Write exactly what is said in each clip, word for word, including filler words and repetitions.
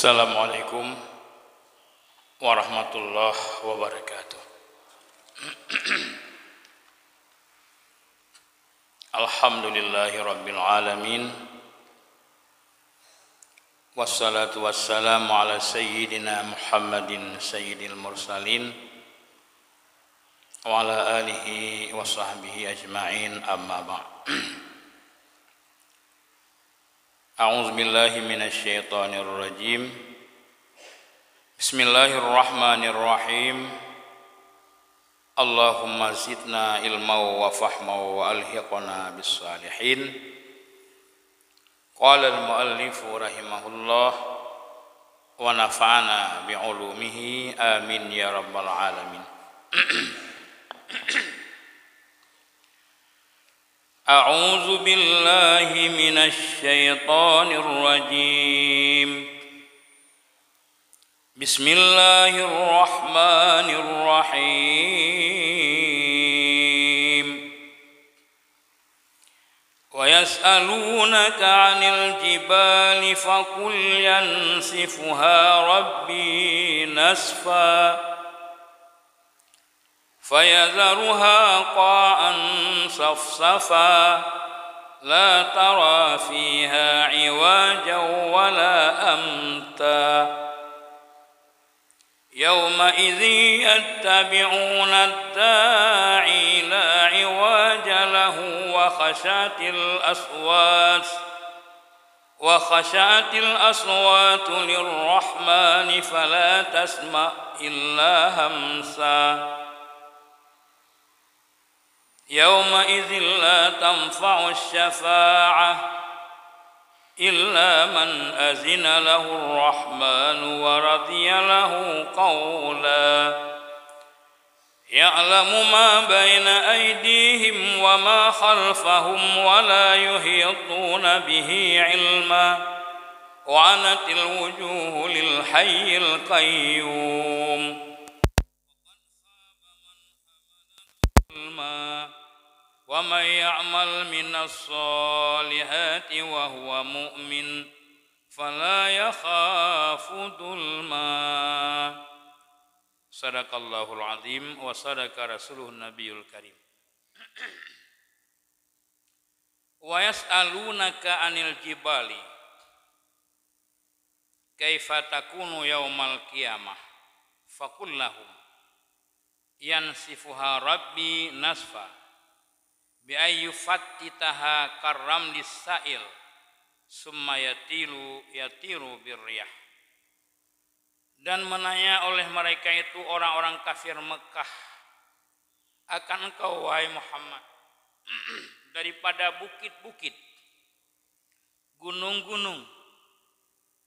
Assalamualaikum warahmatullahi wabarakatuh. Alhamdulillahirabbil alamin. Wassalatu wassalamu ala sayyidina Muhammadin sayyidil mursalin wa ala alihi wa sahbihi ajma'in, amma ba'd. A'udzubillahi minasyaitonirrajim. Bismillahirrahmanirrahim. Allahumma zidna ilma wa fahma wa alhiqna bis salihin. Qala al-muallifu rahimahullah, wa nafa'ana bi ulumihi, amin ya rabbal alamin. A'udzu billahi minasy syaithanir rajim. Bismillahirrahmanirrahim. Wa yas'alunaka 'anil jibali faqul yansifuha rabbi nasfa. Fayadharuha qa'an safsafa, la tara fiha 'iwajan wa la amta. Yawma idzin yattabi'una ad-da'i la 'iwaja lahu wa khashatil aswat. Wa khashatil aswatu lirrahmani fala tasma' illa hamsa. Yawma idzin la tanfa'u syafa'ah illa man azina lahu rahmanu wa radiya lahu qawla. Ya'lamu ma baina aydihim wa ma khalfahum wa la yuhituna bihi ilma. Wa anatil wujuhu lil hayyil qayyum. Wa man ya'mal minas salihati wa huwa mu'min fala yakhafu dhulma. Sadaqallahul azim wa sadaqa rasuluhun nabiyul karim. Wa yas'alunaka 'anil jibali kaifa takunu yaumal qiyamah. Faqul lahum yansifuha rabbi nasfa. Bi an yufattitaha karramlis sa'il, summa yatilu, yatiru birriyah. Dan menanya oleh mereka itu orang-orang kafir Mekah akan engkau, wahai Muhammad, daripada bukit-bukit, gunung-gunung,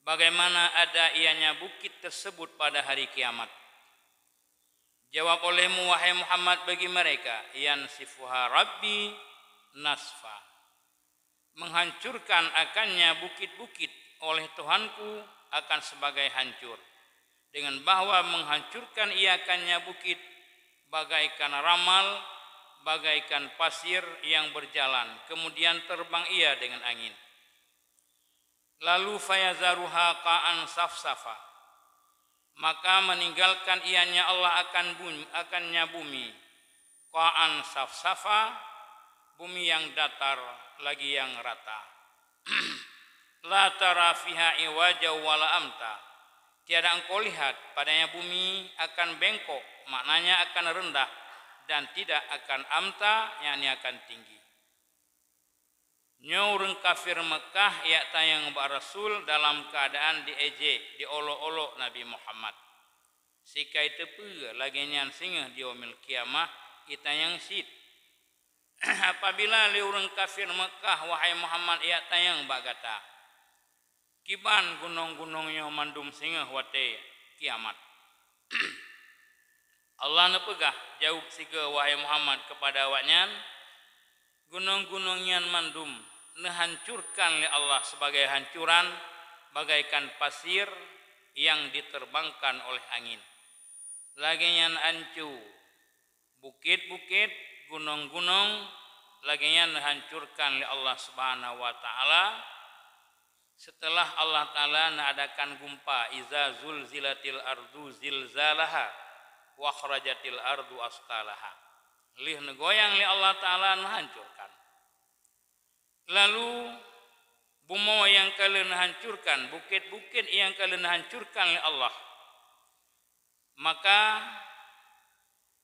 bagaimana ada ianya bukit tersebut pada hari kiamat. Jawab olehmu, wahai Muhammad, bagi mereka, yansifuha rabbi nasfa. Menghancurkan akannya bukit-bukit oleh Tuhanku akan sebagai hancur, dengan bahwa menghancurkan ia akannya bukit bagaikan ramal, bagaikan pasir yang berjalan, kemudian terbang ia dengan angin. Lalu fayazaruha qa'an safsafa, maka meninggalkan ianya Allah akan bum-, akannya bumi, qa'an safsafa, bumi yang datar lagi yang rata. La tara fiha iwaja wala amta. Tiada engkau lihat padanya bumi akan bengkok, maknanya akan rendah, dan tidak akan amta, yakni akan tinggi. Nyoe ureuëng kafir Meukah jak tanyong bak Rasul dalam keuadaan diejek, diolok-olok Nabi Muhammad. Sikai teupeue lagée nyan singoh di Yaumil Qiyamah, itanyong cit. Apabila lé ureuëng kafir Meukah, wahai Muhammad, jak tanyong bak gata, kiban gunong-gunong nyoe mandum singoh watée kiamat? Allah neupeugah, jaweueb sigoe, wahai Muhammad, keupada awaknyan, gunong-gunong nyan mandum neuhancurkan lé Allah sibagai hancuran, bagaikan pasir nyang diterbangkan oleh angin. Lagée nyan ancu bukét-bukét, gunong-gunong, lagée nyan neuhancurkan lé Allah Subhanahu wa Ta'ala, Setelah Allah Ta'ala neuadakan gumpa, "Iza zulzilatil ardu zilzalaha, wa akhrajatil ardu asqalaha." Lheueh neugoyang lé Allah Ta'ala, neuhancurkan. Lalu, bumoe nyang ka lheueh neuhancurkan, bukét-bukét nyang ka lheueh neuhancurkan lé Allah. Maka,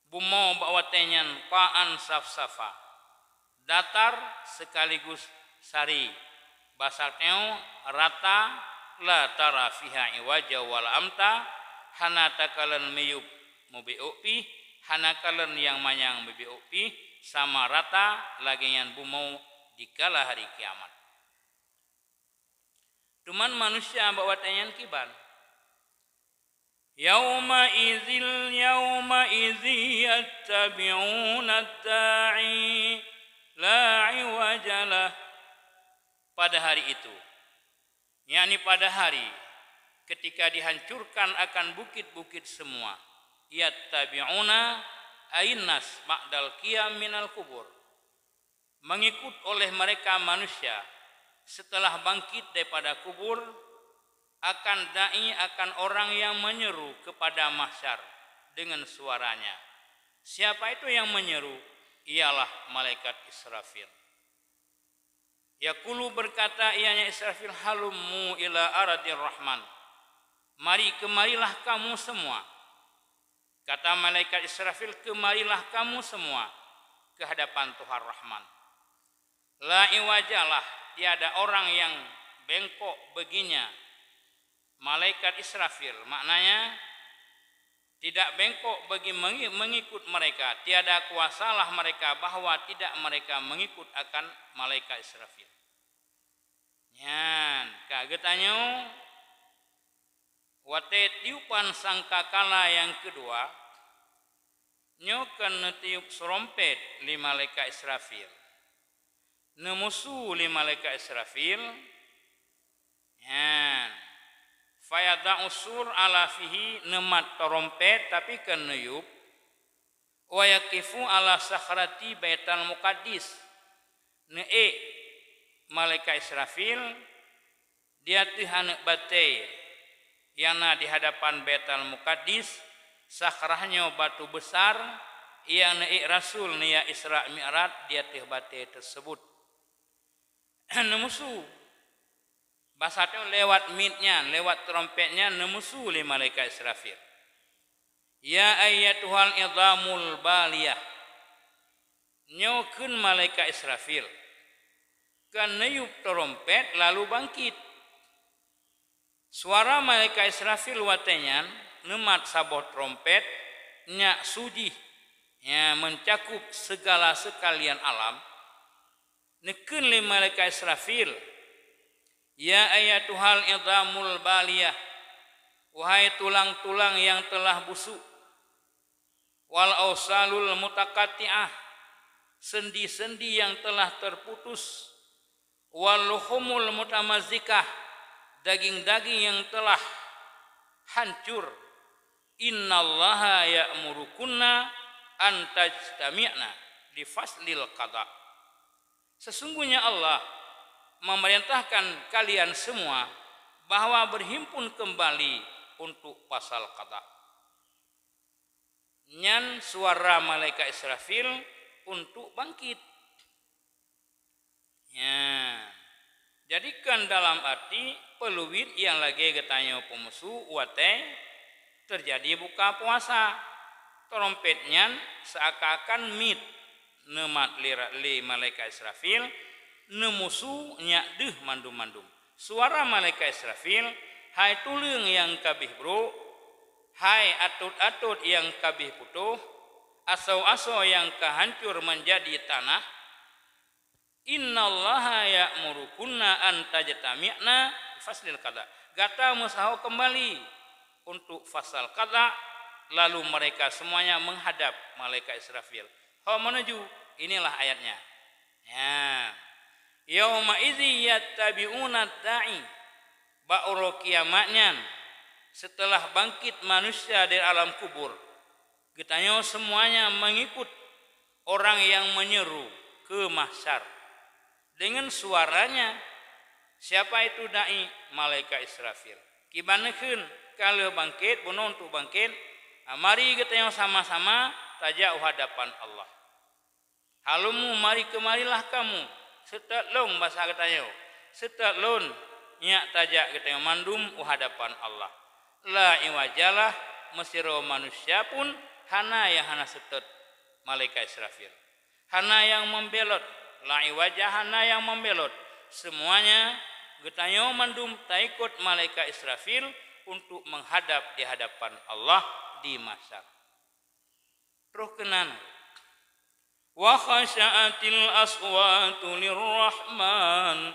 bumoe bak watée nyan qa'an safsafa, datar sekaligus sari, basa tanyoe rata, la tara fiha iwaja wala amta, hana takalon miyueb mubiôk pih, hana kalon nyang manyang mubiôk pih, sama rata lagée nyan bumoe dikala hari kiamat. Teuma manusia bak watée nyan kiban. Yauma idzil, yauma idzi yattabi'una da'i la iwajalah. Pada hari itu, yakni pada hari ketika dihancurkan akan bukit-bukit semua, yattabi'una, ain nas ba'dal qiyam minal kubur, mengikut oleh mereka manusia setelah bangkit daripada kubur, akan da'i, akan orang yang menyeru kepada mahsyar dengan suaranya. Siapa itu yang menyeru? Ialah malaikat Israfil. Yaqulu, berkata ianya Israfil, "Halummu ila aradir Rahman." Mari, kemarilah kamu semua. Kata malaikat Israfil, "Kemarilah kamu semua ke hadapan Tuhan Rahman." La iwajalah, tiada orang yang bengkok baginya. Malaikat Israfil, maknanya tidak bengkok bagi mengi-, mengikut mereka, tiada kuasalah mereka bahwa tidak mereka mengikut akan malaikat Israfil. Nyan, ka geutanyoe, watée tiupan sangkakala nyang keudua, nyoe keu neutiup seurompet lé malaikat Israfil. Neumusu lé malaikat Israfil, nyan, fayada'u sur ala fihi, neumat tarompet tapi keu neuyup, wa yaqifu ala sakhrati Baital Muqaddis, neuék malaikat Israfil di ateueh aneuk batée nyang na di hadapan Baitul Muqaddis, sakhrah nyoe batu besar nyang neuék Rasul neujak Isra Mi'raj di ateueh batée teusebut. Neumusu. Basa teuh lewat mit nyan, lewat trompet nyan neumusu lé malaikat Israfil. "Ya ayyatuhal idhamul baliyah." Nyoe kheun malaikat Israfil, ka neuyup trompet lalu bangkit. Suara malaikat Israfil watée nyan neumat saboh trompet nyak su jih, nyang meucakup segala sekalian alam. Neukheun lé malaikat Israfil, "Ya ayyatuhal idhamul baliyah, wahai tulang-tulang nyang teulah busuk, wal ausalul mutaqatti'ah, sendi-sendi nyang teulah teuputus, wal luhumul mutamazzikah, daging-daging nyang teulah hancur, innallaha ya'murukunna an tajtami'na li faslil qada." Sesungguhnya Allah memerintahkan kalian semua bahwa berhimpun kembali untuk pasal qada. Nyan suara malaikat Israfil untuk bangkit. Ya. Jadi kan dalam arti peuluit nyang lagée geutanyoe peumusu watée teujadi buka puasa. Trompet nyan seakan-akan miet neumat lé, lé malaikat Israfil, neumusu nyak deuh mandum-mandum. Suara malaikat Israfil, "Hai tuleueng nyang kabeh brok, hai atot-atot nyang kabeh putôh, asoe-asoe nyang ka hancor meunjadi tanah, innallaha ya'murukunna an tajtami'na li faslil qada." Gata meusaho kembali untuk fasal qada, lalu mereka semuanya menghadap malaikat Israfil. Ho menuju, inilah ayatnya. Ya. "Yauma idzi yattabi'una da'i." Bak uroe kiamat nyan, setelah bangkit manusia dari alam kubur, geutanyoe semuanya mengikut orang yang menyeru ke mahsyar. Dengan suaranya, Siapa itu da'i? Malaikat Israfil. Kiban neukheun, ka lheueh bangkét, bunoe untuk bangkét, mari geutanyoe sama-sama tajak u hadapan Allah. Halumu, mari, kemarilah kamu, seutôt lôn, basa geutanyoe, seutôt lôn, nyak tajak geutanyoe mandum u hadapan Allah. La iwajalah, meusidroe manusia pun hana nyang hana seutôt malaikat Israfil. Hana nyang membelot, la iwaja, hana nyang membelot. Semuanya geutanyoe mandum taikot malaikat Israfil untuk menghadap di hadapan Allah di mahsyar. Troh keunan, "Wa khasyatil aswatu lirrahman,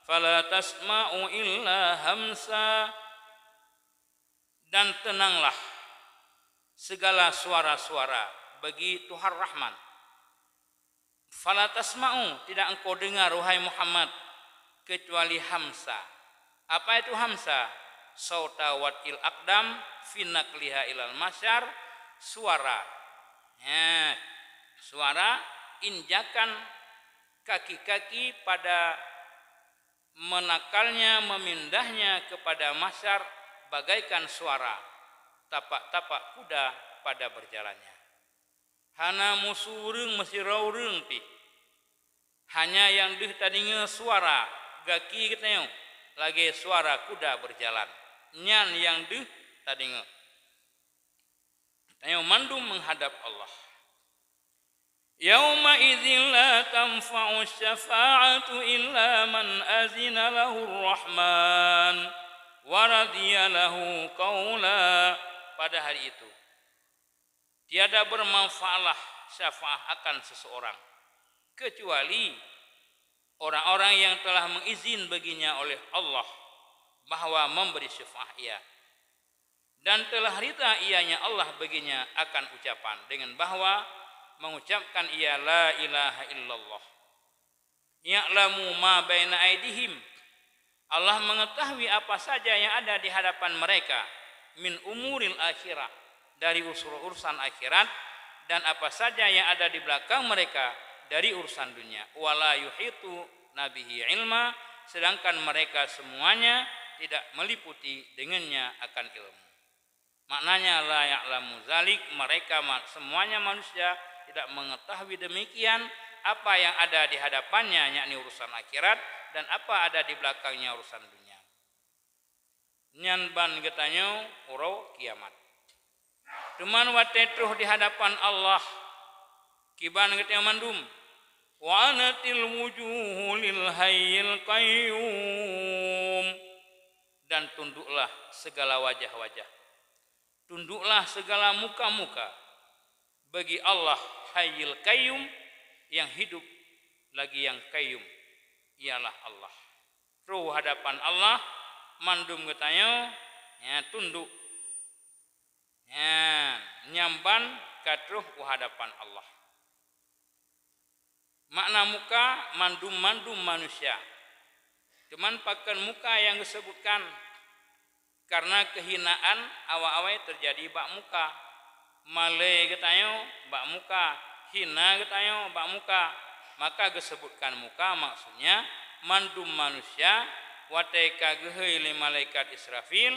fala tasma'u illa hamsa." Dan tenanglah segala suara-suara bagi Tuhan Rahman. "Fala tasma'u", tidak engkau dengar, wahai Muhammad, kecuali hamsa. Apa itu hamsa? Sauta wat'il aqdam fi naqliha ilal mahsyar, suara. Ya, suara injakan kaki-kaki pada menakalnya, memindahnya kepada mahsyar bagaikan suara tapak-tapak kuda pada berjalannya. Hana musu ureuëng meusidroe ureuëng pih. Hanya nyang deuh tadeungoe suara gaki geutanyoe lagée suara kuda berjalan. Nyan nyang deuh tadeungoe. Tanyoe mandum menghadap Allah. "Yauma idzin la tanfa'u syafa'atu illa man azina lahur rahman wa radiya lahu qaula." Pada hari itu, tiada bermanfaatlah syafaat akan seseorang, kecuali orang-orang yang telah mengizin baginya oleh Allah bahwa memberi syafaat ia, dan telah ridha ianya Allah baginya akan ucapan, dengan bahwa mengucapkan ia la ilaha illallah. "Ya'lamu ma baina aidihim." Allah mengetahui apa saja yang ada di hadapan mereka, "min umuril akhirah", dari urusan-urusan akhirat, dan apa saja yang ada di belakang mereka dari urusan dunia. "Wa la yuhituna bihi ilma", sedangkan mereka semuanya tidak meliputi dengannya akan ilmu. Maknanya, la ya'lamu zalik, mereka ma-, semuanya manusia tidak mengetahui demikian apa yang ada di hadapannya, yakni urusan akhirat, dan apa ada di belakangnya, urusan dunia. Nyan ban geutanyoe uroe kiamat. Teuma watée troh di hadapan Allah, kiban geutanyoe mandum, "Wa anatil wujuhu lil hayyil qayyum." Dan tunduklah segala wajah-wajah, tunduklah segala muka-muka bagi Allah Hayyul Qayyum, yang hidup lagi yang qayyum, ialah Allah. Troh hadapan Allah, mandum geutanyoe, ya, tunduk. Ya, nyan ban ka troh u hadapan Allah. Makna muka, mandum-mandum manusia. Teuma pakon muka nyang geusebutkan? Karena keuhinaan awai-awai teujadi bak muka. Malée geutanyoe bak muka, hina geutanyoe bak muka. Maka geusebutkan muka, maksudnya mandum manusia, watée ka geuhôi lé malaikat Israfil,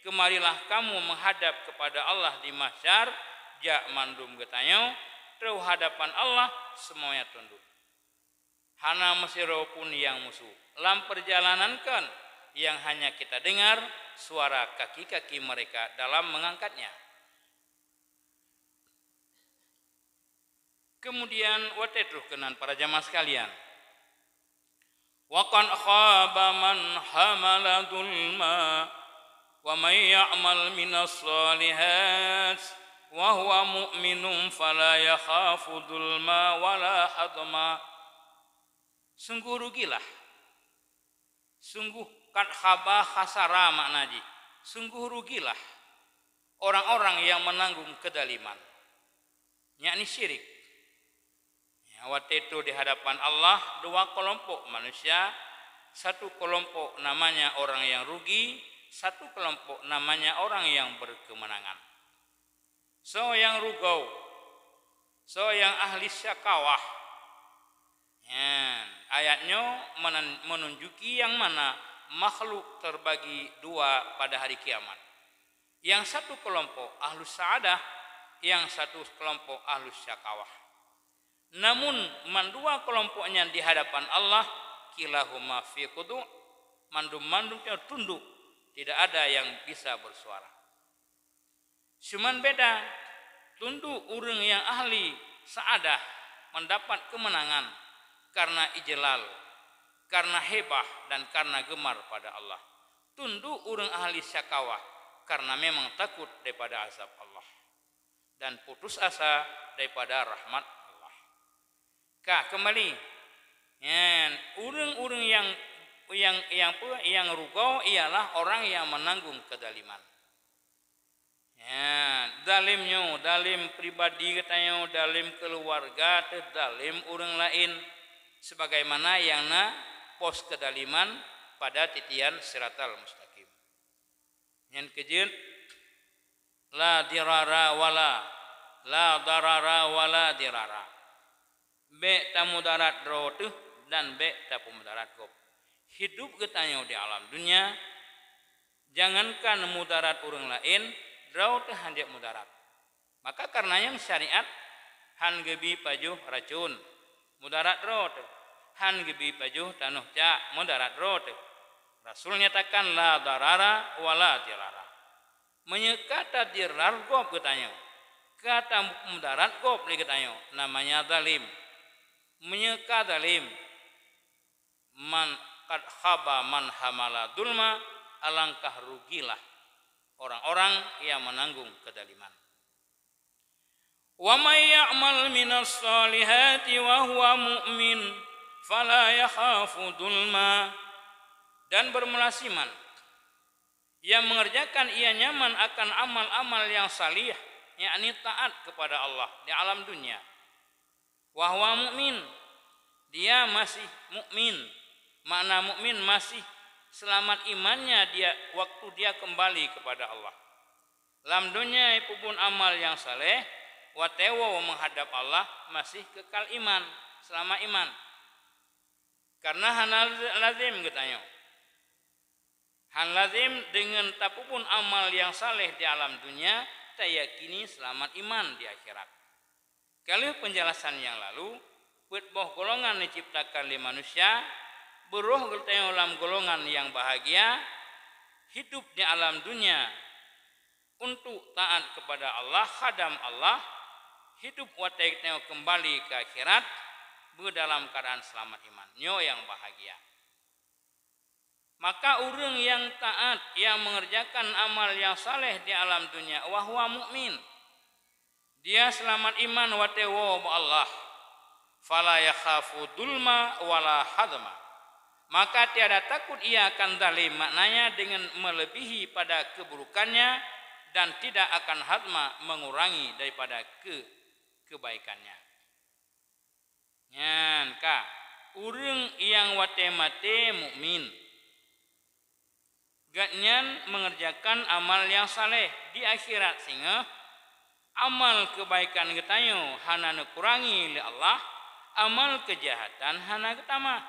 "Keumarilah kamu menghadap kepada Allah di mahsyar," jak mandum geutanyoe, troh hadapan Allah, semuanya tunduk. Hana meusidroe pun nyang musu. Lam perjalanan kon, yang hanya kita dengar suara kaki-kaki mereka dalam mengangkatnya. Kemudian, watée troh keunan, para jamaah sekalian, "Wa qad khaba man hamala zulma, wa man ya'mal minas shalihat, wa huwa mu'minun, fala yakhafu zulma wala hadma." Sungguh rugilah. Sungguh, qad khaba, khasara makna jih. Sungguh rugilah orang-orang yang menanggung kedaliman, yakni syirik. Ya, watée troh di hadapan Allah, dua kelompok manusia, satu kelompok namanya orang yang rugi, satu kelompok namanya orang yang berkemenangan. Soe nyang rugoe? Soe nyang ahli syakawah? Nyan, ayat nyoe meunan-, meununjuki nyang mana makhluk terbagi dua pada hari kiamat. Nyang satu kelompok ahlus sa'adah, nyang satu kelompok ahlus syakawah. Namun, mandua kelompok nyan di hadapan Allah, kilahuma fi khudu', mandum-mandum nyoe tunduk, tidak ada yang bisa bersuara. Cuman beda, tunduk ureuëng nyang ahli sa'adah mendapat kemenangan karena ijlal, karena hebah, dan karena gemar pada Allah. Tunduk ureuëng ahli syakawah karena memang takut daripada azab Allah dan putus asa daripada rahmat Allah. Ka kembali. Nyan, ureuëng-ureuëng nyang, nyang, nyang pe-, nyang rugoe ialah orang yang menanggung kezaliman. Nyan, zalim nyoe, zalim pribadi geutanyoe, zalim keluarga, teuh zalim ureuëng laén, sebagaimana nyang na pos kezaliman pada titian siratal mustaqim. Nyan keujeuet, la dirara wala, la darara wala dirara. Bék tamudarat droe teuh dan bék tapeumudarat gob. Hidup geutanyoe di alam dunia, jangankan mudarat ureuëng laén, droe teuh hana jeuet mudarat. Maka kareuna nyan syariat han geubi pajoh racon, mudarat droe teuh, han geubi pajoh tanoh cak, mudarat droe teuh. Rasul nyatakan, la darara wala dirara. Meunyoe ka tadirar gob geutanyoe, ka tamudarat gob lé geutanyoe, namanya zalim. Meunyoe ka zalim, man qad khaba man hamala zulma, alangkah rugilah orang-orang yang menanggung kezaliman. Wa may ya'mal minas shalihati wa huwa mu'min, fala yakhafu zulma. Dan bermula siman yang mengerjakan ia nyaman akan amal-amal yang salih, yakni taat kepada Allah di alam dunia. Wa huwa mu'min, dia masih mukmin. Makna mukmin, masih selamat imannya dia waktu dia kembali kepada Allah. Lam dunia ipeubun amal nyang saleh, watée woe meuhadab Allah masih keukal iman, seulamat iman. Kareuna hana lazem geutanyoe. Han lazem deungon tapeubun amal nyang saleh di alam dunia, tayakini seulamat iman di akhirat. Ka lheueh peunjelasan nyang lalu, peuet boh golongan neuciptakan lé manusia, beuroh geutanyoe lam golongan nyang bahagia, hidup di alam dunia untuk taat kepada Allah, khadam Allah, hidup watée geutanyoe keumbali keu akhirat, beudalam keuadaan seulamat iman. Nyoe nyang bahagia. Maka ureuëng nyang taat, nyang meungeurjakan amal nyang saleh di alam dunia, wa huwa mukmin, dia seulamat iman watée woe bak Allah, fala yakhafu zulma wala hadma, maka tiada takut ia akan zalim, maknanya deungon meulebihi pada keuburukannya dan tidak akan hadma, mengurangi daripada ke-, kebaikannya. Nyan ka, ureuëng nyang watée maté mukmin, gobnyan meungeurjakan amal nyang saleh di akhirat singoh, amal keubaikan geutanyoe hana neukurangi lé Allah, amal keujahatan hana geutamah.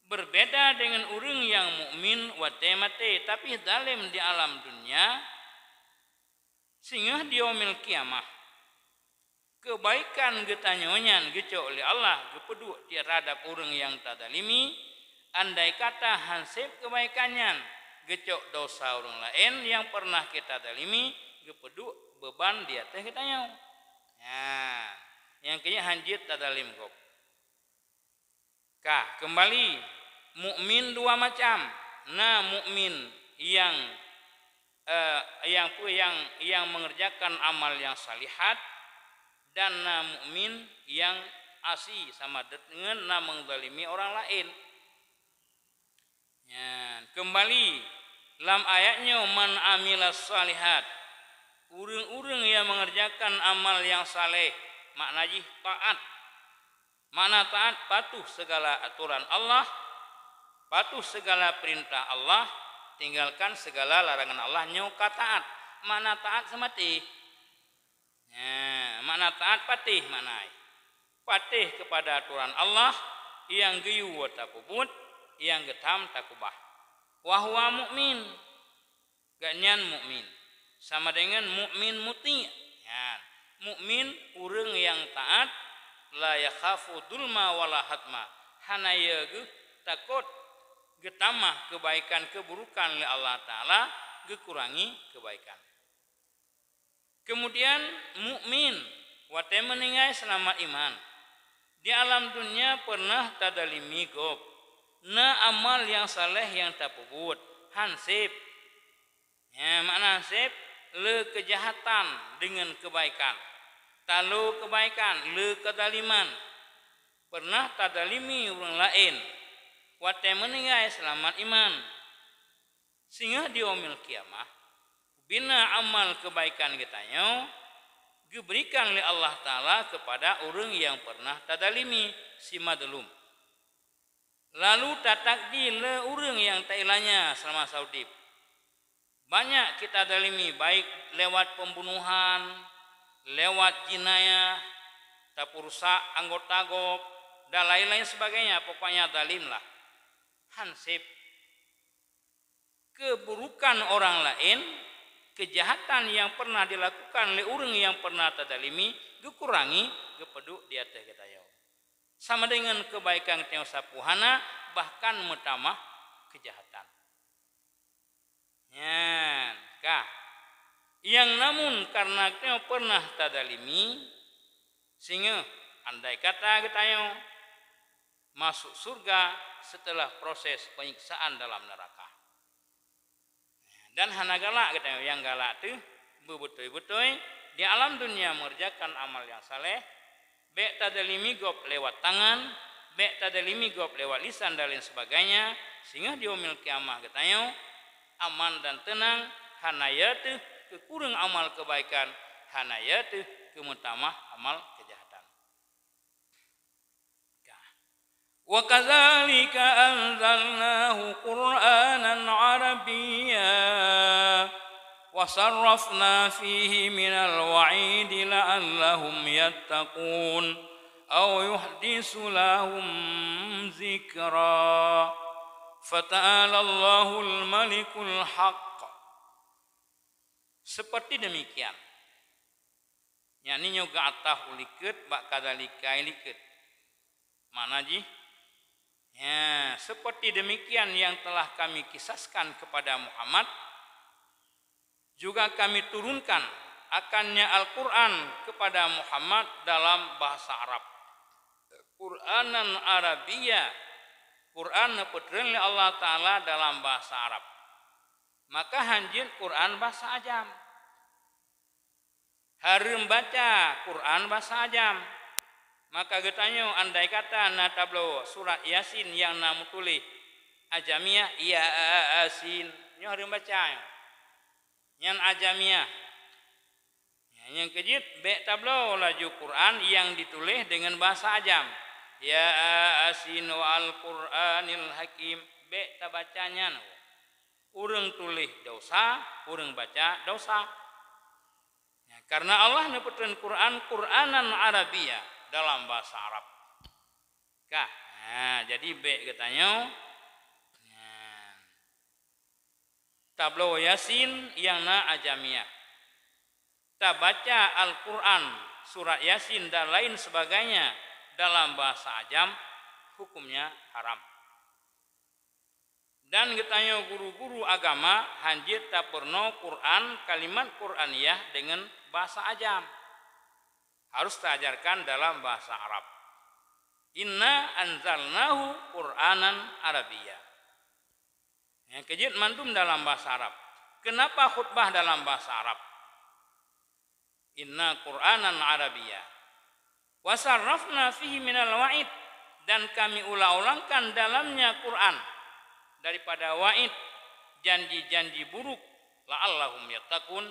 Beurbeda deungon ureuëng nyang mukmin watée maté, tapi zalim di alam dunia, singoh di Yaumil Qiyamah. Keubaikan geutanyoe nyan geucok lé Allah geupeuduek teuhadab ureuëng nyang tazalimi, andai kata han seb keubaikan nyan geucok desya ureuëng laén nyang peureunah geuta zalimi, geupeuduek beuban di ateueh geutanyoe. Nyan, nyang keu nyan han jeuet tazalim gob. Ka, keumbali, mukmin dua macam. Na mukmin nyang, eh, nyang peue, nyang, nyang meungeurjakan amal nyang salihat, dan na mukmin nyang asi, sama deungon na meuzalimi orang laén. Nyan, keumbali, lam ayat nyoe, "Man amila shalihat", ureuëng-ureuëng nyang meungeurjakan amal nyang saleh, makna jih taat. Makna taat, patuh segala atoran Allah, patuh segala peurintah Allah, tinggalkan segala larangan Allah, nyoe ka taat. Makna taat seumatéh. Nyan, makna taat patéh makna jih. patéh keupada atoran Allah nyang geuyue tapeubuet, nyang geutam takeubah. Wa huwa mu'min, gobnyan mukmin, sama deungon mukmin muti'. Nyan, mukmin ureuëng nyang taát, la yakhafu zulma wala hatma, hana yö geuh takot geutamah keubaikan keuburukan lé Allah Taala, geukurangi keubaikan. Keumudian, mukmin watée meuninggai seulamat iman. Di alam dunia peureunah tadalimi gob, na amal nyang saleh nyang tapeubuet, hanseb. Nyan makna hanseb, le keujahatan deungon keubaikan, talo keubaikan, le keudaliman. Peureunah tadalimi ureuëng laén watée meuninggai seulamat iman. Singoh di yaumil qiyamah, bubena amal keubaikan geutanyoe geuberikan lé Allah Taala keupada ureuëng nyang peureunah tadalimi, si madlum. Lalu tatakdi lé ureuëng nyang tailanya seulama saudeb. Banyak kita dalimi, baik lewat pembunuhan, lewat jinayah, tapeurusak anggota gob, dan lain-lain sebagainya, pokoknya dalim lah. Hanseb. Keuburukan orang laén, keujahatan nyang peureunah dilakukan lé ureuëng nyang peureunah tadalimi, geukurangi, geupeuduek di ateueh geutanyoe. Sama deungon keubaikan geutanyoe sapeue hana, bahkan meutamah keujahatan. Nyan, ka. Nyang namun kareuna geutanyoe peureunah tadalimi, singoh andai kata geutanyoe masuk surga setelah proses penyiksaan dalam neraka. Dan hana galak geutanyoe, nyang galak teuh beubeutôi-beutôi di alam dunia mengerjakan amal nyang saleh, bék tadalimi gob lewat tangan, bék tadalimi gob lewat lisan dan lain sebagainya, singoh di yaumil qiyamah geutanyoe aman dan teunang, hana yö teuh keukureueng amal keubaikan, hana yö teuh keumeutamah amal keujahatan. Wa kadzalika anzalnahu Qur'anan Arabiyya wa sarrafna fihi minal wa'idi la'allahum yattaqun aw yuhdisu lahum dzikra. Fata'ala Allahul Malikul Haq. Seperti demikian. Nyan nyoe geuataf u likot bak kadzalika likot. Makna jih, ya, seperti demikian yang telah Kami kisahkan kepada Muhammad, juga Kami turunkan akannya Al-Quran kepada Muhammad dalam bahasa Arab. Qur'anan Arabiyya, Quran neupeutreun lé Allah Taala dalam bahasa Arab. Maka hanjeuet Quran bahasa ajam. Hareuem baca Quran bahasa ajam. Maka geutanyoe andai kata na tabloe surat Yasin nyang na meutuléh Ajamiyah, Yasin, nyoe hareuem baca nyoe. Nyan Ajamiyah. Nyang keujeuet, bék tabloe laju Quran nyang dituléh deungon bahasa ajam. Yasin wal Qur'anil Hakim. Bék tabaca nyan. Ureuëng tuléh desya, ureuëng baca desya. Ya, karena Allah neupeutreun Quran, Qur'anan Arabiyya, dalam bahasa Arab. Ka. Ha, jadi bék geutanyoe, ha, tabloe Yasin nyang na Ajamiyah. Tabaca Al-Quran, surat Yasin dan lain sebagainya dalam bahasa ajam, hukumnya haram. Dan geutanyoe guru-guru agama hanjeuet tapeurunoe Quran, kalimat Quraniyah deungon bahasa ajam. Harus taajarkan dalam bahasa Arab. Inna anzalnahu Qur'anan Arabiyya. Nyang keujeuet mandum dalam bahasa Arab. Kenapa khutbah dalam bahasa Arab? Inna Qur'anan Arabiyya. Wa sarrafna fihi minal wa'id, dan Kami ulang-ulangkan dalamnya Quran daripada wa'id, janji-janji buruk, la'allahum yattaqun,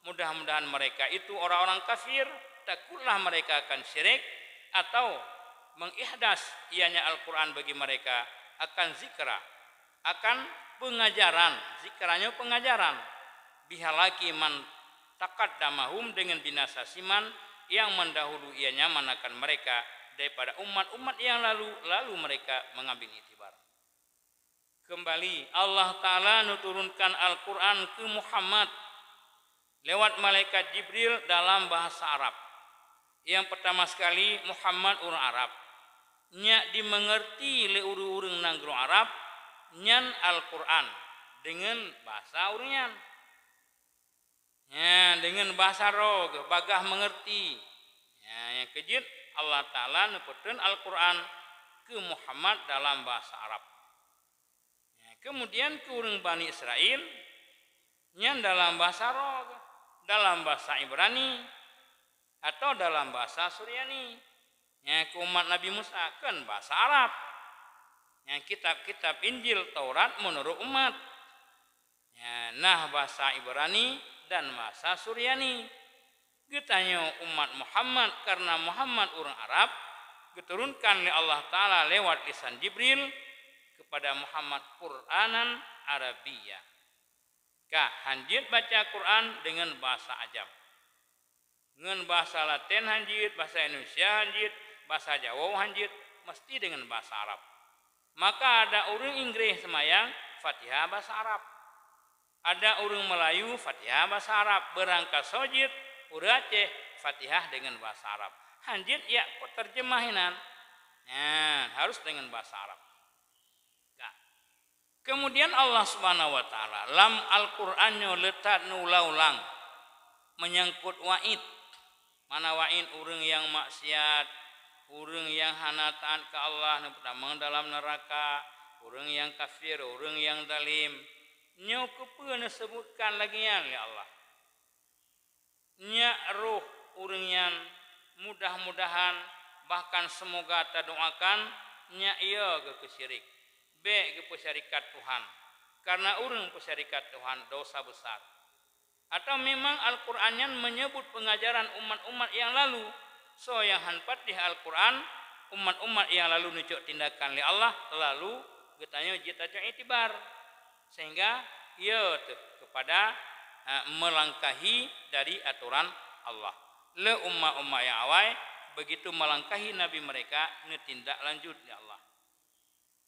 mudah-mudahan mereka itu orang-orang kafir, takutlah mereka akan syirik, atau mengihdas ianya Al-Quran bagi mereka, akan zikra, akan pengajaran, zikra nyoe pengajaran, bihalaki man taqaddamahum, dengan binasa siman yang mendahului ianya, manakan mereka daripada umat-umat yang lalu, lalu mereka mengambil iktibar. Kembali, Allah Ta'ala neuturunkan Al-Quran keu Muhammad lewat malaikat Jibril dalam bahasa Arab. Nyang peutama sekali, Muhammad ureuëng Arab. Nyak dimengerti lé ureuëng-ureuëng nanggroe Arab, nyan Al-Quran, deungon bahasa ureuëng nyan. Nyan, deungon bahasa droe geuh, bagaih meungerti. Nyan, nyang keujeuet Allah Ta'ala neupeutrön Al-Quran keu Muhammad dalam bahasa Arab. Nyan, keumudian keu ureuëng Bani Israel, nyan dalam bahasa droe geuh, dalam bahasa Ibrani, atau dalam bahasa Suryani. Nyan, keu umat Nabi Musa, kon bahasa Arab. Nyan, kitab-kitab Injil, Taurat meunurot umat. Nyan, nah bahasa Ibrani dan bahasa Suryani. Geutanyoe umat Muhammad, karena Muhammad ureuëng Arab, geuturunkan lé Allah Ta'ala lewat lisan Jibril kepada Muhammad Qur'anan Arabiyya. Ka, hán jeuet baca Quran deungon bahasa ajam. Ngon bahasa Laten hán jeuet, bahasa Indonesia hán jeuet, bahasa Jawoe hán jeuet, meusti deungon bahasa Arab. Maka ada ureuëng Inggréh seumayang, Fatihah bahasa Arab. Ada ureuëng Meulayu, Fatihah bahasa Arab. Beurangkasoe jeuet ureuëng Aceh, Fatihah deungon bahasa Arab. Hán jeuet jak peunteurjeumah inan. Nyan, harus deungon bahasa Arab. Ka. Keumudian Allah Subhanahu wa Ta'ala lam Al-Quran nyoe le that neuulang-ulang meunyangkot waid. Mana waid? Ureuëng nyang maksiat, ureuëng nyang hana taát keu Allah neupeutamong dalam neuraka, ureuëng nyang kafir, ureuëng nyang zalim. Nyoe keupeue neuseubutkan lagée nyan lé Allah? Nyak roh ureuëng nyan, mudah-mudahan, bahkan semoga tadoakan, nyak yo geuh keu syirik. Bék geupeusyarikat Tuhan, karena ureuëng peusyarikat Tuhan dosa besar. Atau memang Al-Quran nyan menyebut pengajaran umat-umat yang lalu? Soe nyang hán patéh Al-Quran, umat-umat yang lalu neucok tindakan lé Allah, lalu geutanyoe jeuet tacok iktibar. Sehingga, ya teuh, kepada, ha, melangkahi dari aturan Allah. Le umat-umat nyang awai, begitu melangkahi Nabi mereka, neutindak lanjut lé Allah.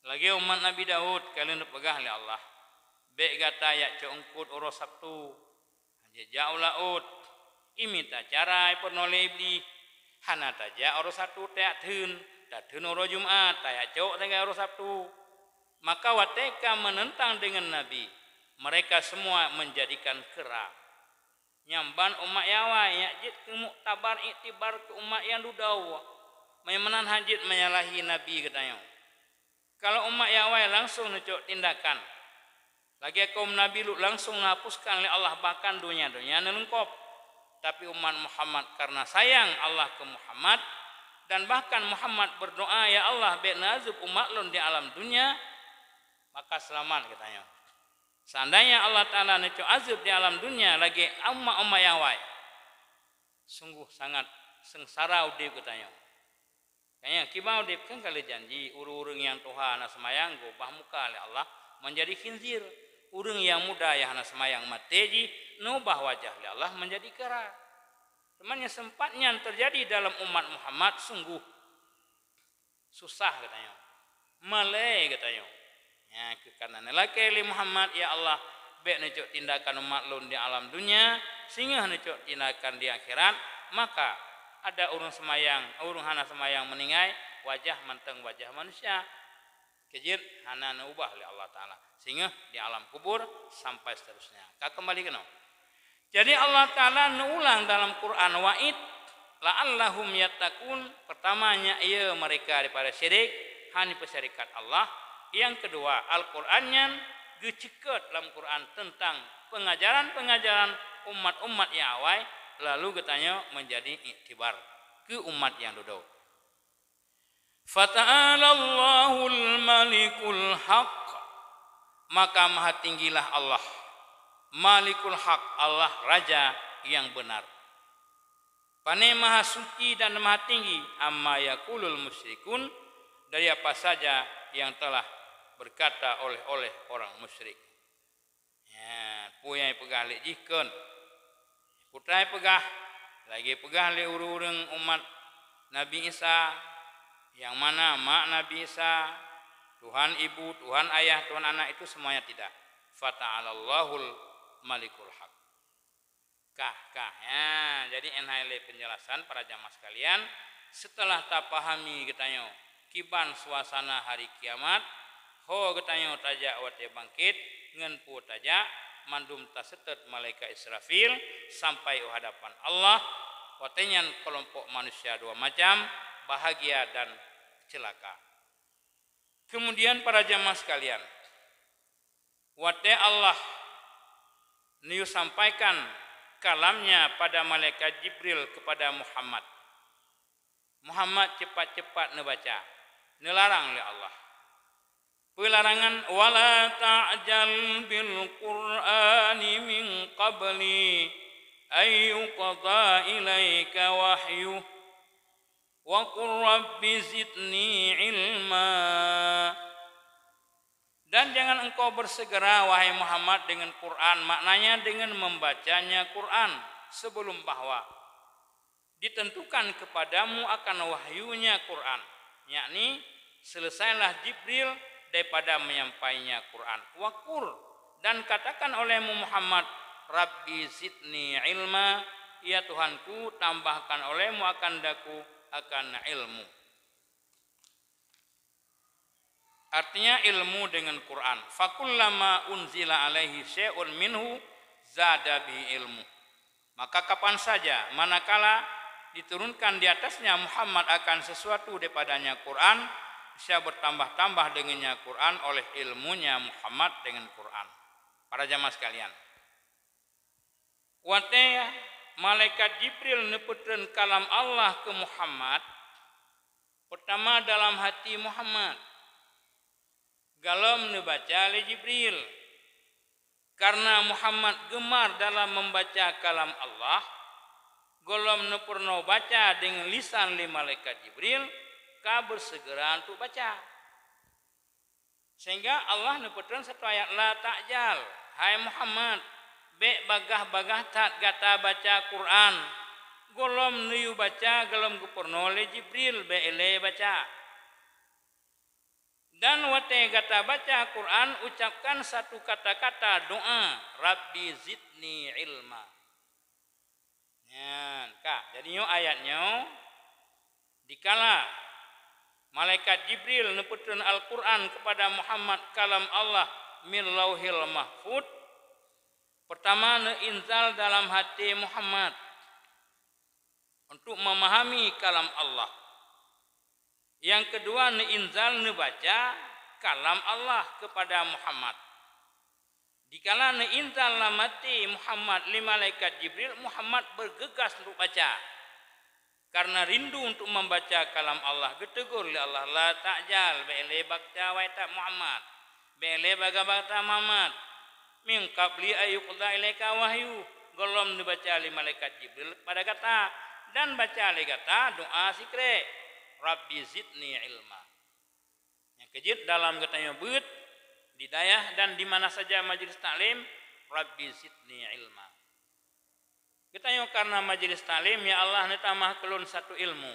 Lagée umat Nabi Daud, ka lheueh neupeugah lé Allah, "Bék gata jak cok eungkot uroe Sabtu, hana jak u laôt, imita cara ipeurunoe lé Iblih, hana tajak uroe Sabtu tajak theun, tatheun uroe Jumat, tajak cok sagai uroe Sabtu." Maka watée ka meuneuntang deungon Nabi, mereka semua menjadikan keura. Nyan ban umat nyang awai, nyak jeuet keu muktabar iktibar keu umat nyang dudoe. Meunyoe meunan hana jeuet menyalahi Nabi geutanyoe. Kalau umat nyang awai langsong neucok tindakan, lagée kaum Nabi Lut langsong neuhapuskan lé Allah bahkan donya-donya neuleungkop. Tapi umat Muhammad karena sayang Allah keu Muhammad, dan bahkan Muhammad berdoa, "Ya Allah, bék neuazeueb umat lôn di alam dunya," maka seulamat geutanyoe. Seandainya Allah Ta'ala neucok azeueb di alam dunya lagée umat-umat nyang awai, sungguh sangat seungsara udeb geutanyoe. Kanya kiban udeb kan ka lheueh janji, ureuëng-ureuëng nyang tuha hana seumayang geuubah muka lé Allah manjadi khinzir. Ureuëng nyang muda nyang hana seumayang maté jih neuubah wajah lé Allah manjadi keura. Teuma nyang seumpat nyan teujadi dalam umat Muhammad, sungguh susah geutanyoe, malée geutanyoe. Nyan keuh kana neulakée lé Muhammad, "Ya Allah, bék neucok tindakan umat lôn di alam dunya, singoh neucok tindakan di akhirat." Maka ada ureuëng seumayang, ureuëng hana seumayang meuninggai, wajah mantong wajah manusia. Keujeuet hana neuubah lé Allah Ta'ala, singoh di alam kubur sampai seterusnya. Ka keumbali keunoe. Jadi Allah Ta'ala neuulang dalam Quran waid, "La'allahum yattaqun." Pertama, nyak yo mereka daripada syirik, hana peusyarikat Allah. Yang kedua, Al-Quran nyan geuceukeut lam Quran tentang pengajaran-pengajaran umat-umat nyang awai, lalu geutanyoe menjadi iktibar keu umat nyang dudoe. "Fata'alallahul Malikul Haq," maka maha tinggilah Allah, Malikul Haq, Allah Raja yang benar. Pane maha suci dan maha tinggi, "amma yaqulul musyrikun," dari apa saja yang telah berkata oleh-oleh orang musyrik. Nyan, peue nyang ipeugah lé jih kon. Putai peugah, lagée peugah lé ureuëng-ureuëng umat Nabi Isa, Yang mana mak Nabi Isa, Tuhan ibu, Tuhan ayah, Tuhan anak, itu semuanya tidak. Fata'alallahul malikul haq. Kah, kah. Ya, jadi nyan hai lé penjelasan para jamaah sekalian, setelah tapahami geutanyoe kiban suasana hari kiamat, ho geutanyoe tajak watée bangkét, ngon peue tajak, mandum taseutôt malaikat Israfil sampai u hadapan Allah. Watée nyan keulompok manusia dua macam, bahagia dan ceulaka. Kemudian para jamaah sekalian, watée Allah neuyue sampaikan kalam-Nya pada malaikat Jibril kepada Muhammad, Muhammad cepat-cepat neubaca, neularang lé Allah. Peularangan, "Wala ta'jal bil Qur'ani min qabli an yuqda ilaika wahyuh, wa qur rabbi zidni ilma." Dan jangan engkau bersegera, wahai Muhammad, dengan Quran, maknanya dengan membacanya Quran, sebelum bahwa ditentukan kepadamu akan wahyunya Quran, yakni selesailah Jibril daripada menyampainya Quran. Wa qur, dan katakan olehmu Muhammad, "Rabbi zidni ilma," ya Tuhanku, tambahkan olehmu akan daku akan ilmu. Artinya ilmu dengan Quran. Fakullama unzila alaihi syai'un minhu zada bihi ilmu. Maka kapan saja, manakala diturunkan di atasnya Muhammad akan sesuatu daripadanya Quran, niscaya bertambah-tambah dengannya Quran oleh ilmunya Muhammad dengan Quran. Para jamaah sekalian, watée malaikat Jibril neupeutreun kalam Allah keu Muhammad, peutama dalam hati Muhammad, gohlom neubaca lé Jibril. Karena Muhammad gemar dalam membaca kalam Allah, gohlom neupeurunoe baca deungon lisan lé malaikat Jibril, ka beuseugeura untuk baca. Sehingga Allah neupeutreun satu ayat, "La ta'jal, hai Muhammad, bék bagaih-bagaih that gata baca Quran. Gohlom neuyue baca, gohlom geupeurunoe lé Jibril, bék ilée baca. Dan watée gata baca Quran, ucapkan satu kata-kata doa, 'Rabbi zidni ilma.'" Nyan ka. Jadi nyoe ayat nyoe, dikala malaikat Jibril neupeutreun Al-Quran kepada Muhammad, kalam Allah, min Lauhil Mahfud, pertama neuinzal dalam hati Muhammad untuk memahami kalam Allah. Yang kedua, neuinzal neubaca kalam Allah kepada Muhammad. Dikala neuinzal lam até Muhammad lé malaikat Jibril, Muhammad bergegas untuk baca. Karena rindu untuk membaca kalam Allah, geutegur lé Allah, "La ta'jal, bék lé baca wahai Muhammad. Bék lé bagaih-bagaih Muhammad. Min qabli an yuqda ilaika wahyu." Gohlom neubaca lé malaikat Jibril kepada gata, dan baca lé gata doa sikrek, "Rabbi zidni ilma." Nyang keujeuet dalam geutanyoe beuet, di dayah dan di mana saja majlis taklim, "Rabbi zidni ilma." Geutanyoe karena majlis taklim, ya Allah, neutamah keu lôn satu ilmu.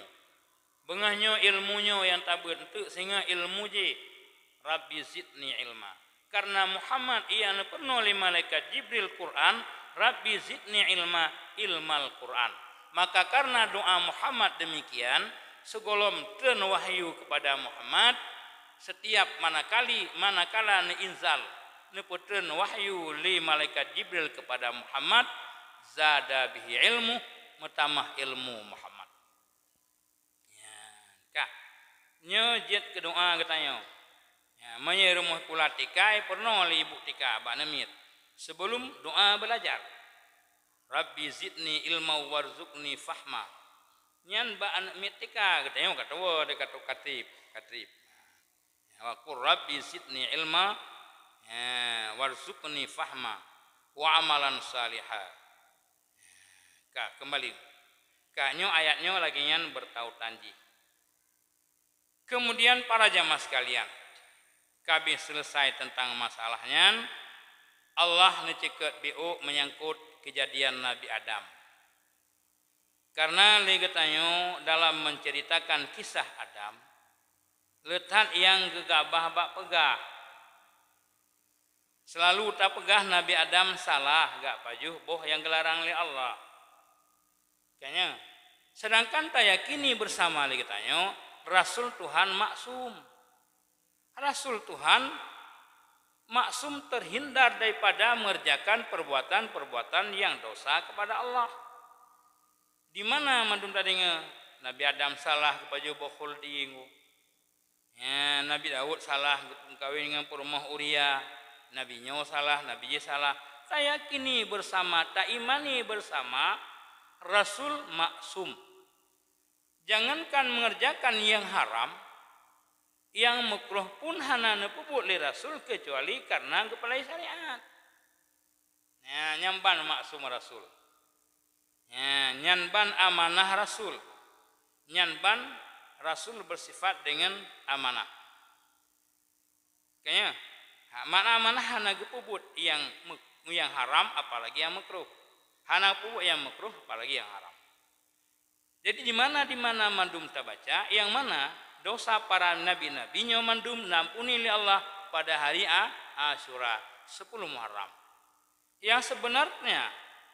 Beungoh nyoe ilmu nyoe nyang tabeuet eunteuk singoh ilmu jih, "Rabbi zidni ilma." Karena Muhammad nyang neupeurunoe lé malaikat Jibril Quran, "Rabbi zidni ilma," ilmal Quran. Maka karena doa Muhammad demikian, sigohlom treun wahyu kepada Muhammad, setiap manakali, manakala neuinzal, neupeutreun wahyu lé malaikat Jibril kepada Muhammad, zada bihi ilmu, meutamah ilmu Muhammad. Ya, ka. Nyoe jeuet keu doa geutanyoe. Ya, meunyoe rumoh sikula T K, peurunoe lé ibu T K bak aneuk miet. Sebelum doa belajar. "Rabbi zidni ilma warzuqni fahma." Nyan bak aneuk miet T K, geutanyoe ka tuwoe, ka trok ka trép, ka trép. Ya, wa qul rabbi zidni ilma, ya, warzuqni fahma, wa amalan saliha. Ka, kembali. Ka, nyoe ayat nyoe lagée nyan beutautan jih. Kemudian para jamaah sekalian, ka habéh selesai tentang masalah nyan, Allah neuceukeut biôk menyangkut keujadian Nabi Adam. Karena lé geutanyoe dalam menceritakan kisah Adam, Le that nyang geugabah bak peugah. Seulalu tapeugah Nabi Adam salah gak pajoh boh nyang geularang lé Allah. Kanya, seudangkan tayakini beusama lé geutanyoe, Rasul Tuhan maksum. Rasul Tuhan maksum terhindar daripada mengerjakan perbuatan-perbuatan yang dosa kepada Allah. Di mana mandum tadeungoe Nabi Adam salah geupajoh boh khuldi nyoe? Ya, Nabi Daud salah geumeukawen ngon peurumoh Uria, nabi nyoe salah, nabi jih salah. Tayakini beusama, taimani beusama, Rasul maksum. Jangankan mengerjakan yang haram, yang makruh pun hana neupeubuet lé Rasul keucuali karena geupalai syariat. Ya, nyan ban maksum Rasul. Ya, nyan ban amanah Rasul. Nyan ban Rasul bersifat dengan amanah. Kanya, ha, makna amanah hana geupeubuet yang mek-, yang haram apalagi yang makruh. Hana peubuet yang makruh apalagi yang haram. Jadi di mana-di mana mandum tabaca, yang mana dosa para nabi-nabi nyoe mandum diampuni lé Allah pada hari A-, Asyura, sepuluh Muharram. Yang sebenarnya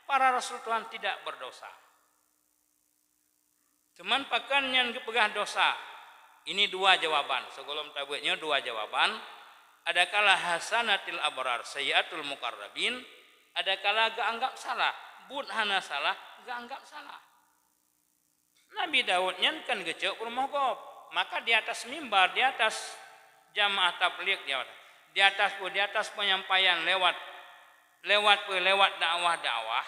para rasul Tuhan tidak berdosa. Teuma pakon nyan geupeugah dosa? Ini dua jawaban. Sigohlom tabeuet nyoe dua jawaban. Adakala hasanatil abrar sayyiatul muqarrabin, adakala geuanggap salah. Buet hana salah, geuanggap salah. Nabi Daud nyan kan geucok peurumoh gob. Maka di atas mimbar, di atas jamaah tabligh, di atas, di atas, di atas penyampaian lewat, lewat, lewat dakwah-dakwah,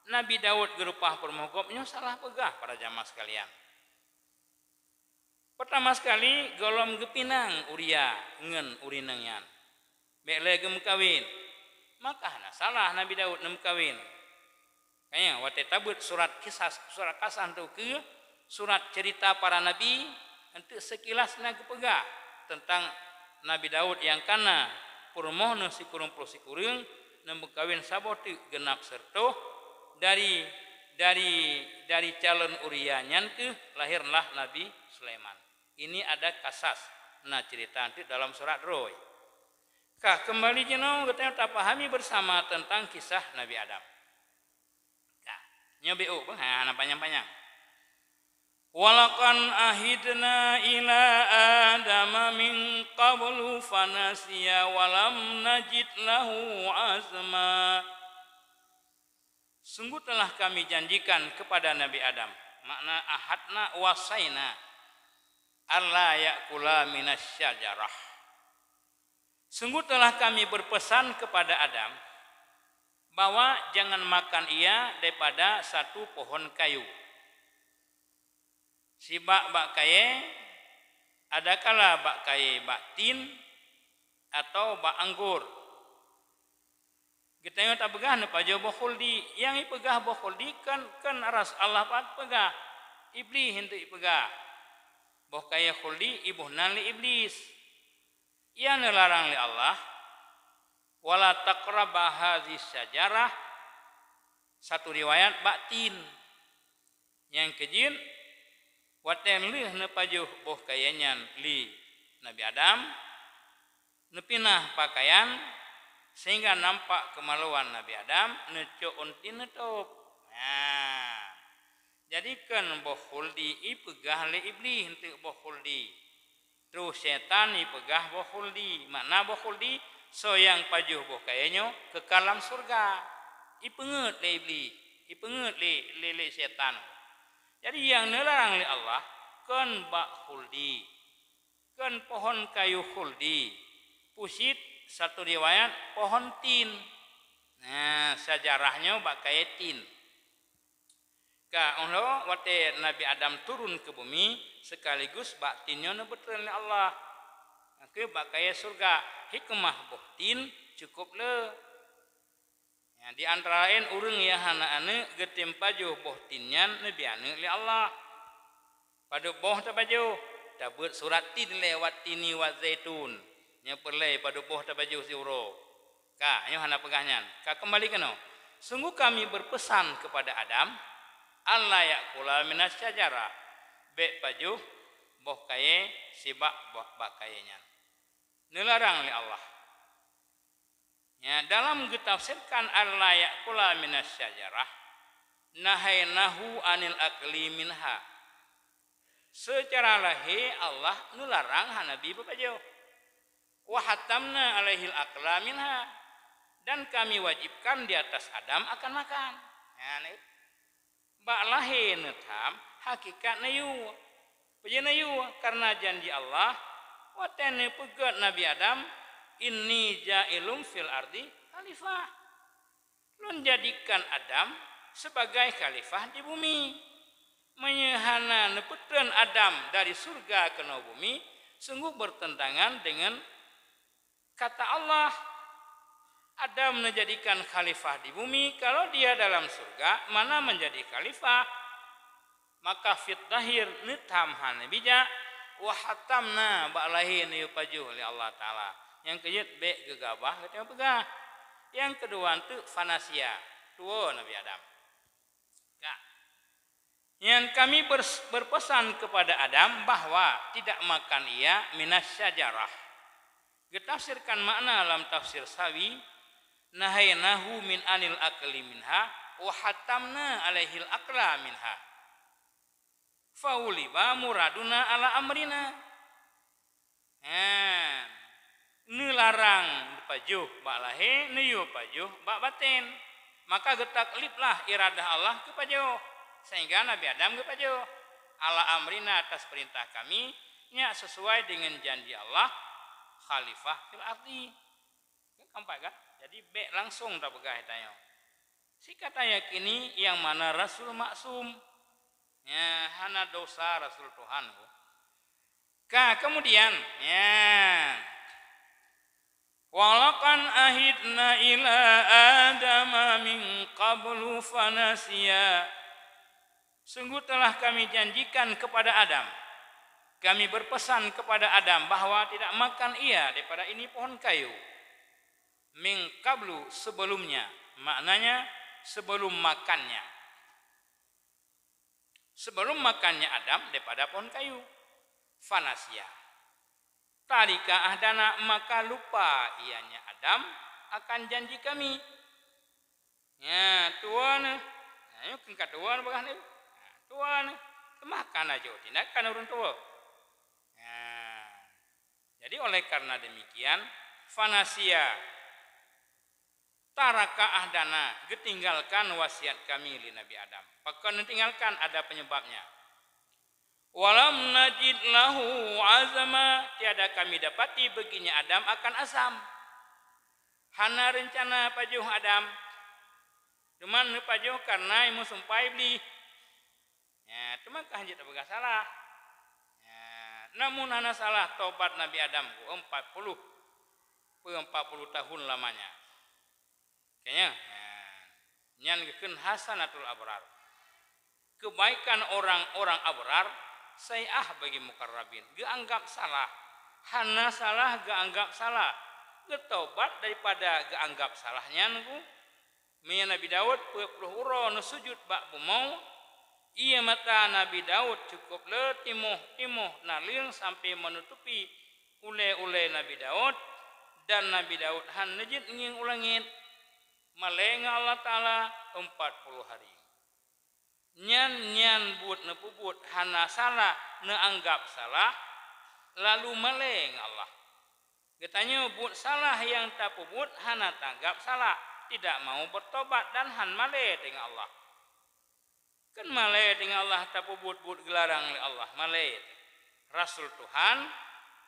Nabi Daud geureupah peurumoh gob nyoe salah peugah, para jamaah sekalian. Peurtama sekali, gohlom geupinang Uria ngon ureueng inong nyan. Bék lé geumeukawen. Maka hana salah Nabi Daud neumeukawen. Kanya, watée tabeuet surat Kisas, surat Kasas teuh keu surat cerita para nabi, enteuk sekilas na geupeugah teuntang Nabi Daud nyang kana peurumoh neuh sikureueng ploh sikureueng, neumeukawen saboh teuk geunab sireutôh, dari, dari, dari calon Uria nyan keuh lahirlah Nabi Sulaiman. Ini ada kasas, na cerita teuk dalam surat Roh. Ka, keumbali jinoe geutanyoe tapahami beusama teuntang kisah Nabi Adam. Ka, nyoe bék, ha, hana panyang-panyang. "Walaqad ahidna ila Adama min qablu fanasiya walam najid lahu azma." Sungguh telah Kami janjikan kepada Nabi Adam, makna ahadna, wasaina, alla ya'kula minasy syajarah. Sungguh telah Kami berpesan kepada Adam bahwa jangan makan ia daripada satu pohon kayu. Sibak bak kayée, adakala bak kayée bak tin, atawa bak anggor. Geutanyoe tapeugah neupajoh boh khuldi. Nyang ipeugah boh khuldi kon, kon ras-, Allah Pak peugah. Iblih enteuk ipeugah. Boh kayée khuldi iboh nan lé Iblis. Nyang neularang lé Allah, "Wala taqraba hadhihi syajarah." Satu riwayat, bak tin. Nyang keujeuet, watée lheueh neupajoh boh kayée nyan lé Nabi Adam, neupinah pakaian sehingga nampak keumaluan Nabi Adam, neucok unti neutôb. Nah, jadi kon boh khuldi ipeugah lé Iblih enteuk boh khuldi. Troh syaitan ipeugah boh khuldi. Makna boh khuldi, soe nyang pajoh boh kayée nyoe keukal lam syeuruga. Ipeungeut lé Iblih, ipeungeut lé, lé, lé syaitan. Jadi nyang neularang lé Allah kon bak khuldi, kon pohon kayu khuldi. Pucit satu riwayat pohon tin. Nah, syajarah nyoe bak kayée tin. Ka, óh lheueh watée Nabi Adam turun keu bumi, sekaligus bak tin nyoe neubeutreun lé Allah. Nyang keu bak kayée syeuruga, hikmah boh tin cukup le. Ya, di antara laén ureuëng nyang hana aneuëk geutem pajoh boh tin nyan neubi aneuëk lé Allah. Padub boh tapajoh, tabeuet surat tin lewat tini wa zaitun. Nyoe peureulée padub boh tapajoh siuroe. Ka, nyoe hana peugah nyan. Ka keumbali keunoe. Sungguh Kami berpesan kepada Adam, "Alla ya'kula minas syajarah." Bék pajoh boh kayée sibak boh bak kayée nyan. Neularang lé Allah. Ya, dalam geutafsirkan alla ya'kula minasy syajarah, nahainahu anil akli minha. Seucara lahé Allah neularang hana bi beupajoh. Wa hatamna alaihil akla minha, dan Kami wajibkan di atas Adam akan makan. Nyan, eh. Bak lahé neutham, hakikat neuyue. Peue neuyue? Karena janji Allah, watée neupeugét Nabi Adam, "Inni ja'ilun fil ardi khalifah." Lôn jadikan Adam sebagai khalifah di bumi. Meunyoe hana neupeutreun Adam dari syurga keunoe bumi, sungguh bertentangan dengan kata Allah. Adam neujadikan khalifah di bumi, kalau dia dalam syurga, mana menjadi khalifah? Maka fit zahir neutham hana bijak, wa hatamna bak lahé neuyue pajoh lé Allah Taala. Nyang keujeuet bék geugabah geutanyoe peugah. Nyang keudua eunteuk fanasia, tuwoe Nabi Adam. Ka. Nyan Kami bers-, berpesan kepada Adam bahwa tidak makan ia minas syajarah. Geutafsirkan makna lam tafsir Sawi, "Nahainahu min anil akli minha wa hatamna alaihil akla minha." Fauliba muraduna ala amrina. Ha, neularang pajoh bak lahé, neuyue pajoh bak batén. Maka geutakliblah iradah Allah keu pajoh, sehingga Nabi Adam geupajoh. Ala amrina, atas perintah Kami, nyak sesuai dengan janji Allah, khalifah fil ardi. Kan nampak kan? Jadi, bék langsung tapeugah tanyoe. Sika tayakini nyang mana Rasul maksum. Ya, hana dosa Rasul Tuhan. Ka, kemudian, ya. "Walaqad ahidna ila Adama min qablu fanasiya." Sungguh telah Kami janjikan kepada Adam, Kami berpesan kepada Adam bahwa tidak makan ia daripada ini pohon kayu. Min qablu, sebelumnya, maknanya sebelum makannya. Sebelum makannya Adam daripada pohon kayu. Fanasiya. Tarika ahdana, maka lupa ianya Adam akan janji Kami. Ya, tuwoe neuh. Nah, nyoe keu ka tuwoe neuh peugah neuh. Nah, tuwoe neuh. Teumakan ajo tindakan ureuëng tuwoe. Ya. Jadi, oleh karena demikian, fanasiya, taraka ahdana, geutinggalkan wasiat Kami lé Nabi Adam. Pakon neutinggalkan? Ada penyebabnya. "Walam najid lahu azma," tiada Kami dapati baginya Adam akan azam. Hana reuncana pajoh Adam, teuma neupajoh kareuna meusumpah Iblih. Ya, teuma ka hanjeuet tapeugah salah. Ya, namun hana salah tobat Nabi Adam ku empat puluh, peu empat puluh tahun lamanya. Kayaknya, ya, nyan geukheun hasanatul abrar. Kebaikan orang-orang abrar saiah bagi mukarrabin, geuanggap salah. Hana salah geuanggap salah. Geutobat daripada geuanggap salah nyan ku. Meunyoe Nabi Daud peuet ploh uroe neusujut bak bumoe, ié mata Nabi Daud cukôp le timoh-timoh naleueng sampoe meunutupi ulée-ulée Nabi Daud, dan Nabi Daud hán neujeuet ngieng u langét, malée ngon Allah Taala empat puluh hari. Nyan, nyan buet neupeubuet hana salah, neuanggap salah, lalu malée ngon Allah. Geutanyoe buet salah nyang tapeubuet hana tanggab salah, tidak mau bertobat dan hán malée deungon Allah. Kon malée deungon Allah tapeubuet buet geularang lé Allah, malée. Rasul Tuhan,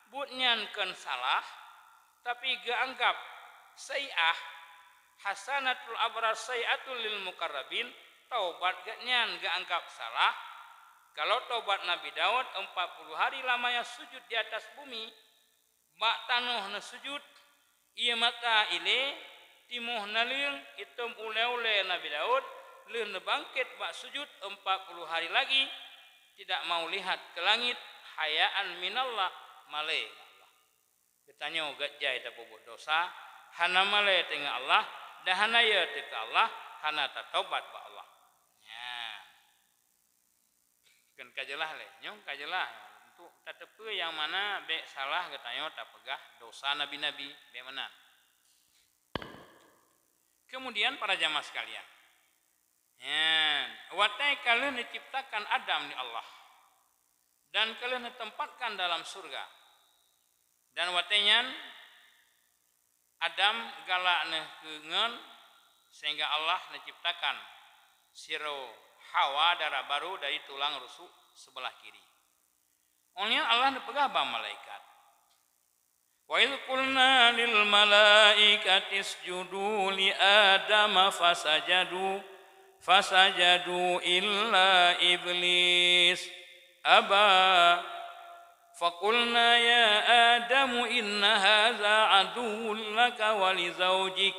buet nyan kon salah, tapi geuanggab saiah, hasanatul abrar saiatul lil mukarrabin, taubat geuhnyan geuanggab salah. Kalau taubat Nabi Daud empat puluh hari lamanya sujud di atas bumi, bak tanoh neusujud, ié mata ilée, timoh naleueng, itom ulée-ulée Nabi Daud, lheueh neubangkét bak sujud empat puluh hari lagi, tidak mau lihat ke langit, hayaan minallah, malée ngon Allah. Geutanyoe gét jai tapeubuet desya, hana malée teungoh Allah, dan hana yö teuka Allah, hana tatobat bak Allah. Nyan. Kon ka jeulaih lé, nyoe ka jeulaih. Tateupeue nyang mana bék salah geutanyoe tapeugah dosa nabi-nabi, bék meunan. Kemudian, para jamaah sekalian, nyan, watée ka lheueh neuciptakan Adam lé Allah dan ka lheueh neutempatkan dalam syeuruga, dan watée nyan Adam galak neuh keu ngon, sehingga Allah neuciptakan sidroe Hawa dara barô dari tulang rusuk seubeulah kiri. Óh lheueh nyan Allah neupeugah bak malaikat, "Wa idh qulna lil malaikati isjudu li Adama fasajadu, fasajadu illa Iblis aba. Faqulna ya Adamu inna hadza aduwwun laka wa li zaujik,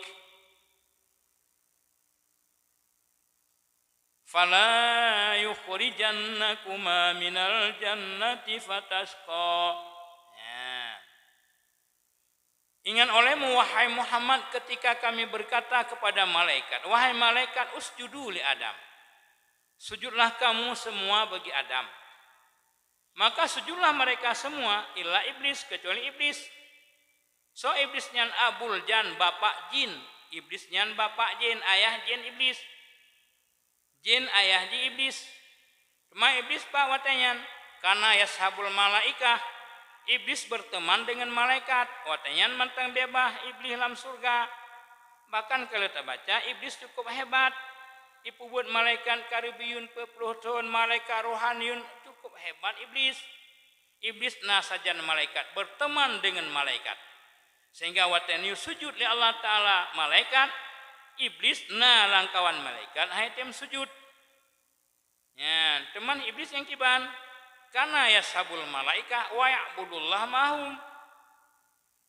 fala yukhrijannakuma minal jannati fatashqa." Nyan. Ingat olehmu, wahai Muhammad, ketika Kami berkata kepada malaikat, "Wahai malaikat, usjudu li Adam. Sujudlah kamu semua bagi Adam." Maka sujudlah mereka semua, illa Iblis, kecuali Iblis. Soe Iblis nyan? Abul Jan, bapak jin. Iblis nyan bapak jin, ayah jin Iblis. Jin ayah jih Iblis. Teuma Iblis pat watée nyan, kana yashabul malaikah, Iblis berteman dengan malaikat. Watée nyan mantong beubaih Iblis lam syeuruga. Bahkan ka lheueh tabaca, Iblis cukup hebat. Ipeubuet malaikat karibiyun peuet ploh thon, malaikat rohaniyun, cukup hebat Iblis. Iblis na sajan malaikat, berteman dengan malaikat. Sehingga watée neuyue sujud lé Allah Taala malaikat, Iblis na lam kawan malaikat han tém sujud. Nyan, teuma Iblis nyang kiban, kana yashabul malaikah wa ya'budullah ma'ahum.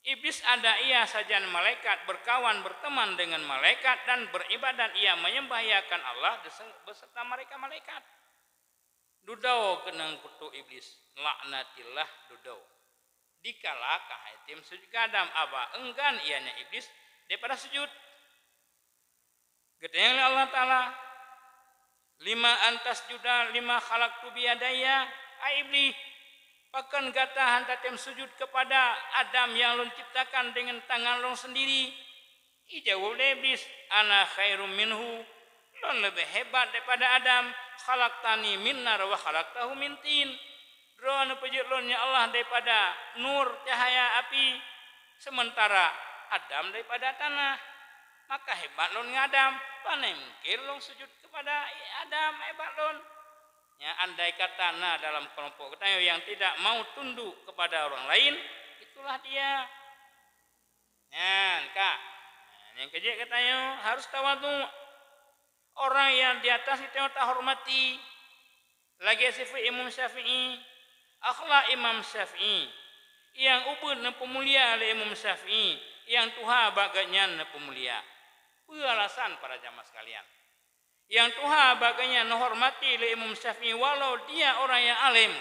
Iblis ada ia sajan malaikat, berkawan, berteman dengan malaikat, dan beribadat ia, menyembahkan Allah beserta mereka malaikat. Dudoe keunong kutok Iblis, laknatillah, dudoe. Dikala ka han tém sujud keu Adam, aba, enggan ia nyan Iblis daripada sujud. Geutanyong lé Allah Taala, "Lima an tasjuda lima khalaqtu biyadayya?" Hai Iblis, pakon gata han tatém sujud kepada Adam nyang Lôn ciptakan dengan tangan Lôn sendiri? Ijaweueb lé Iblis, "Ana khairum minhu, Lôn leubeh hebat daripada Adam, khalaqtani min nar wa khalaqtahu min tin. Droeneuh peujeuet Lôn, ya Allah, daripada nur, cahaya api, sementara Adam daripada tanah. Maka hebat Lôn ngon Adam, pane mungken Lôn sujud kepada Adam hebat Lôn." Ya, andai kata na dalam kelompok geutanyoe yang tidak mau tunduk kepada orang lain, itulah dia. Nyan ka. Nyang keujeuet geutanyoe harus tawadhu. Orang yang di atas geutanyoe tahormati. Lagée sifeuet Imam Syafi'i, akhlak Imam Syafi'i, nyang ubit neupeumulia lé Imam Syafi'i, nyang tuha bak geuhnyan neupeumulia. Peue alasan, para jamaah sekalian? Nyang tuha bak geuhnyan neuhormati lé Imam Syafi'i walau dia orang yang alim,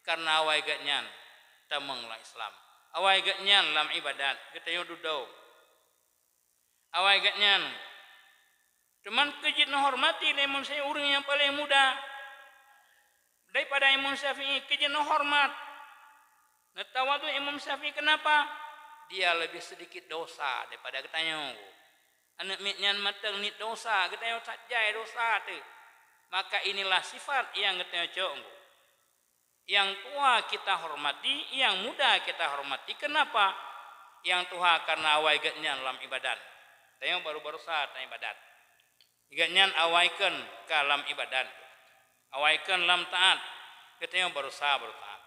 karena awai geuhnyan tamong lam Islam. Awai geuhnyan lam ibadat, geutanyoe dudoe. Awai geuhnyan. Teuma keujeuet neuhormati lé Imam Syafi'i, ureuëng nyang paleng muda daripada Imam Syafi'i, keujeuet neuhormat. Neutawadhu Imam Syafi'i, kenapa? Dia lebih sedikit dosa daripada geutanyoe. Aneuëk miet nyan mantong niet dosa, geutanyoe that jai dosa teuh. Maka inilah sifat nyang geutanyoe cok. Nyang tuha kita hormati, nyang muda kita hormati. Kenapa? Nyang tuha karena awai geuhnyan lam ibadat. Tanyoe baru-baru sa taibadat. Geuhnyan awai kheun ka lam ibadat. Awai kheun lam taat. Geutanyoe baru sa baru taat.